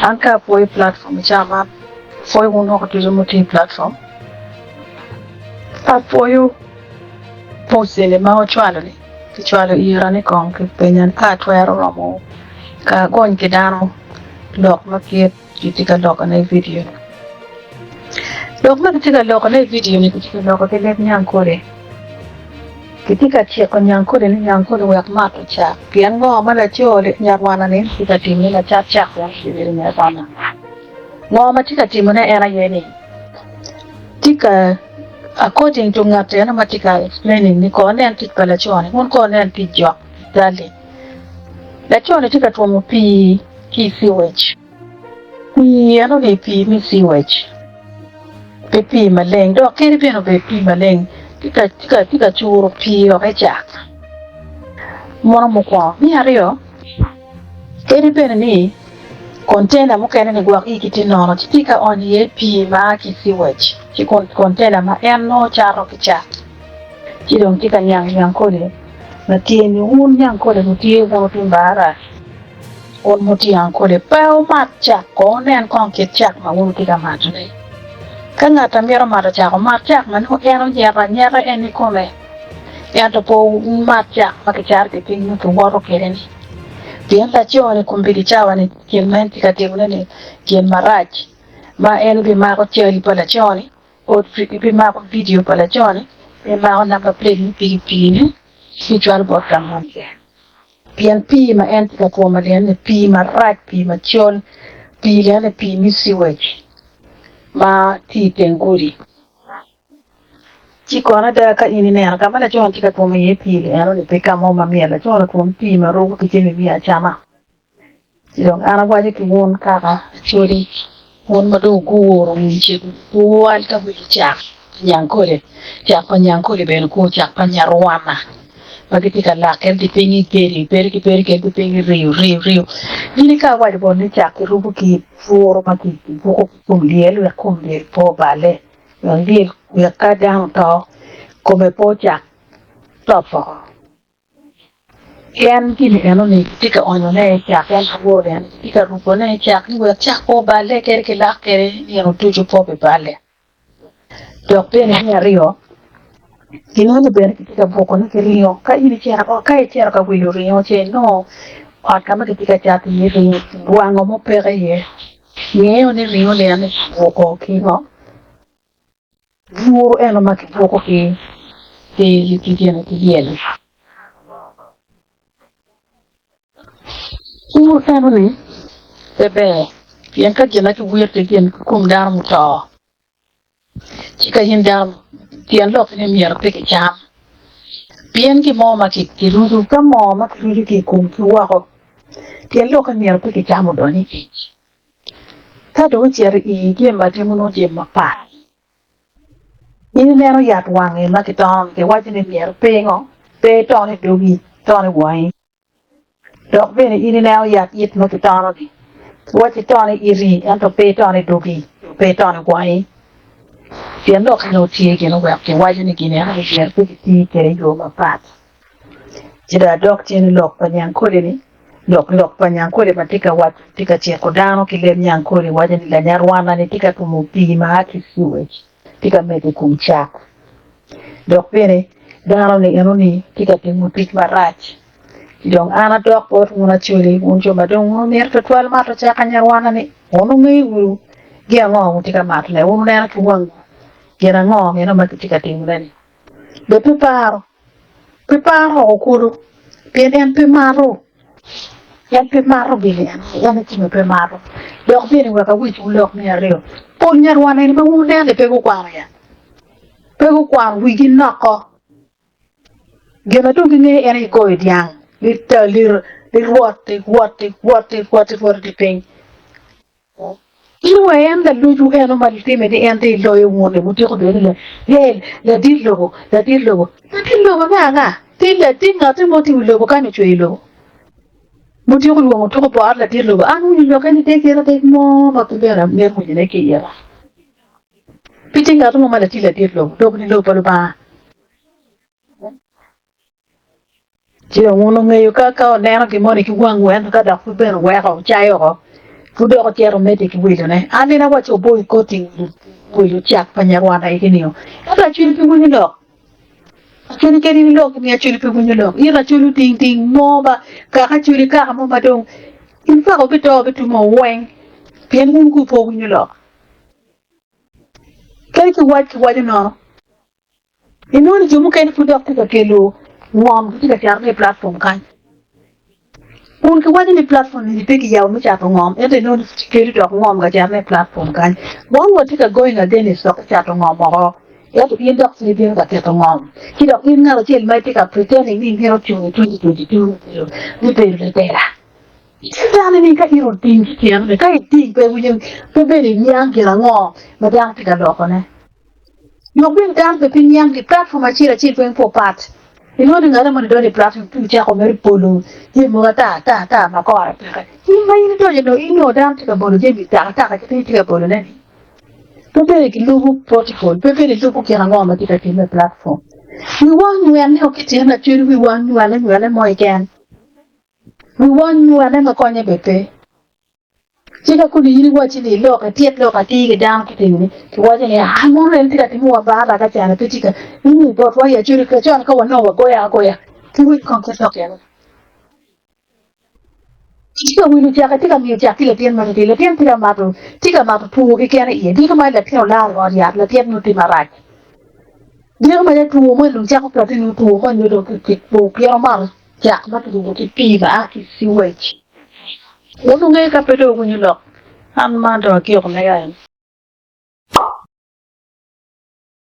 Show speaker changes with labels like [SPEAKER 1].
[SPEAKER 1] An ka apwoyo platform i cawa man, apwoyo wun woko ducu ma wutye i platform. Apwoyo post eni ma wucwalo ni, kicwalo ira ni kong kipenya ni ka atwero romo ka agony ki dano lok ma kit kitye ka lokone i vidio ni. Lok ma kitye ka lokone i vidio ni kitye ka loko ki leb nyangkole. Kitye ka ciko nyangkole ni nyangkole wek mato cak pien ngo ma laco nyarwana-ni tye ka timone lacat cak pien obedo nyarwana. Ngo ma tye ka timone en aye ni tye ka according to ngat eno ma tye ka explaining ni ko nen tic pa laco-ni kun ko nen tic jok cal-li. Laco-ni tye ka twomo pii ki i sewage. Pii eno-ni pii me sewage, pe pii maleng dok kadi bene obed pii maleng tye ka curo pii woko i cak. Mono mukwongo. Me aryo, kadi bene ni kontena mukene-ni gwok igi tye nono ci tye ka onyo iye pii ma a ki i sewage ci kontena ma en nongo cato ki cak ci dong tye ka niang nyangkole ma tye ni wun nyangkole wutye wun wutim bara. Wun mutingo ankole, pe wumat cak, kong wunen kong kit cak ma wun wutye ka matone. Ka ngat a mito mato cak, omat cak ma nongo en onyeto anyeta en kikome, ento pe wumat cak ma kicato ki piny nyo kiwoto kwede-ni. Pien laco-ni kombeddi cawa-ni gin ma en tye ka timone-ni gin marac, ma en bimako cal pa laco-ni, bimako vidio pa laco-ni, bimako namba plate me pikipiki-ni ci cwalo bot gamente. Pien pii ma en tye ka twomo lyen-ni pii marac, pii macol, pii lyen-ni pii me sewage ma tye i teng gudi. Ci kono ada ka in ineno ka ma laco-ni tye ka twomo iye pii-ni enoni pe ka mo ma myero laco-ni otwom pii ma ruko ki jami me acama. Ci dong an awaco ki wun kaka Acholi, wun ma dong wuguro wun cik tutwal ka wigi cak pa nyangkole, cak pa nyangkole bene kur cak pa nyarwana ma gitye ka lak ento piny i gedi bedo ki bedo kede piny i riyo riyo riyo. Gini ka awaco bot ni cak kirubo ki buru ma kibuko ki kom lyel wek kom lyel pe oballe wek lyel wek ka dano oto kome pe ocak top oko. En gin enoni tye ka onyone i cak, en awobe eni tye ka rubone i cak ni wek cak pe oballe kadi ki lak kede nino ducu pe obiballe. Dok bene me aryo, gin eni bene kitye ka bukone ki ringo. Ka in icito ka icito ka wilo ringo ce inongo ot ka ma kitye ka cato iye ringo lwango mo peke iye, ngeyo ni ringo eni kibuko ki ngo? Buru eno ma kibuko ki ki gine ki lyel. Buru eno ni pe ber pien ka gin ma kiwiro ki gin ki kom dano muto ci ka in dano tyen lokke ni myero pe kicam pien gin mo ma kiruco ka moo ma kiruco ki i kom ki woko tyen lokke myero pe kicam odonyo i ic. Ka dong ocito i jami ma timo nongo jami mapat, in ineno yat wangi ma kitono kiwaco ni myero pingo pe iton i dogi iton i wangi dok bene in ineno yat it ma kitono ni kiwaco iton i iti ento pe iton i dogi pe iton i wangi pien lok eno tye gin oweko kiwaco ni gin eno myero pe kiti kwede i yo mapat. Ci dong adok cen i lok pa nyangkole-ni, lok lok pa nyangkole ma tye ka waco, tye ka ciko dano ki leb nyangkole waco ni lanyarwana-ni tye ka tumo pii ma a ki i sewage, tye ka medo i kom cak. Dok bene dano-ni enoni tye ka timo tic marac. Ci dong an adok bot wun Acholi, wun jo ma dong wun wumito twatwal mato cak anyarwana-ni, wun wungeyo wunu gin ango wutye ka matone, wun wuneno ki wangwu gin ango meno ma kitye ka timone-ni. Bed pe paro. Pe paro oko kulu, pien en pe mato. En pe mato gin en, en kikome pe mato. Dok bene wek awecwu lok me aryo, pol nyarwan eni ma wun wuneno-ni pe gukwano ya, pe gukwano, wigi noko. Gin ma dong gingeyo en aye goyo dyang, lirwot, lirwot, lirwot, lirwot, lirwot i piny. In wa en lalocwu eno ma time ni en tye loyo wun-ni wutiko bedo ni lael, ladit lobo, ladit lobo. Ladit lobo me anga? Tye ladit ngatti mo tye i wi lobo kany ocweyo lobo. Mutiko lwongo tuko bot ladit lobo. An winyo lokke ni tye kit adek mo ma pe bene amito winyone ki ita. Pe tye ngat mo ma latye ladit lobo. Lobo-ni lobo pa Lubanga. Ci dong wun wungeyo ka ka wuneno gin moni ki wangwu ento ka dok pud bene wuweko wucayo woko. Pud dok ocito omedde ki wilone. An bene awacci oboycotting wilo cak pa Nyarwanda egi nio. Ento Acholi pe winyo lok. Acholi kadi in ilok ni Acholi pe winyo lok. In Acholi oting ting mo ba kaka Acholi kaka mo ma dong in kaka wubito wubitumo weng pien wun gu pe wuwinyo lok. Kadi kiwac kiwaco nono. Inongo ni jo mukene pud dok tye ka kelo ngom gitye ka catone i platform kany. Kun kiwaco ni platform eni pe kiyabo me cato ngom ento inongo ni kikelo dok ngom ka catone i platform kany. Wan watye ka going against dok ki cato ngom woko ento in dok pud ibino ka keto ngom ci dok in ngat acel ma itye ka pretending ni imito cung i 2022 me bedo latela. Ci dano ni ka in oting ki tyene ka iting pe iwinyo pe bedo iniang gin ango ma dano tye ka lokone. Dok bene dano bene pe niang ki platform acel acel weng pe opat. Inongo ni ngate moni donyo i platform ci ocako mere bolo jami mogo ata ata ata ma kore peke. In ma in idonyo nongo inongo dano tye ka bolo jami takataka kit ma in itye ka bolone ni. Pe bene gilubo protocol, pe bene gilubo gin ango ma tye ka timme i platform. Wiwa onywene o ki tyen lacwec wiwa onywene nywene mo keken. Wiwa onywene ma konye bene pe. Ci ka koni in iwacci ni lok itit lok atir ki dano ki timo ni, kiwaco ni aa mono en tye ka timo wa bar ka cene pe tye ka in i botwa i Acholi ka con ka wanongo wagoyo agoya ki winy kong kit lok eno. Itye ka wilo cak itye ka miyo cak ki latin ma titidi latin tye ka mato tye ka mato two keken iye diko ma latin olaro i ot yat latin nongo tye marac diko ma two moni dong cako kati nongo two moni nongo dong pien omato cak ma kirubo ki pii ma a ki i siwec. Wun wungeyo ka pe dong wuwinyo lok an man dong agiko mega eni.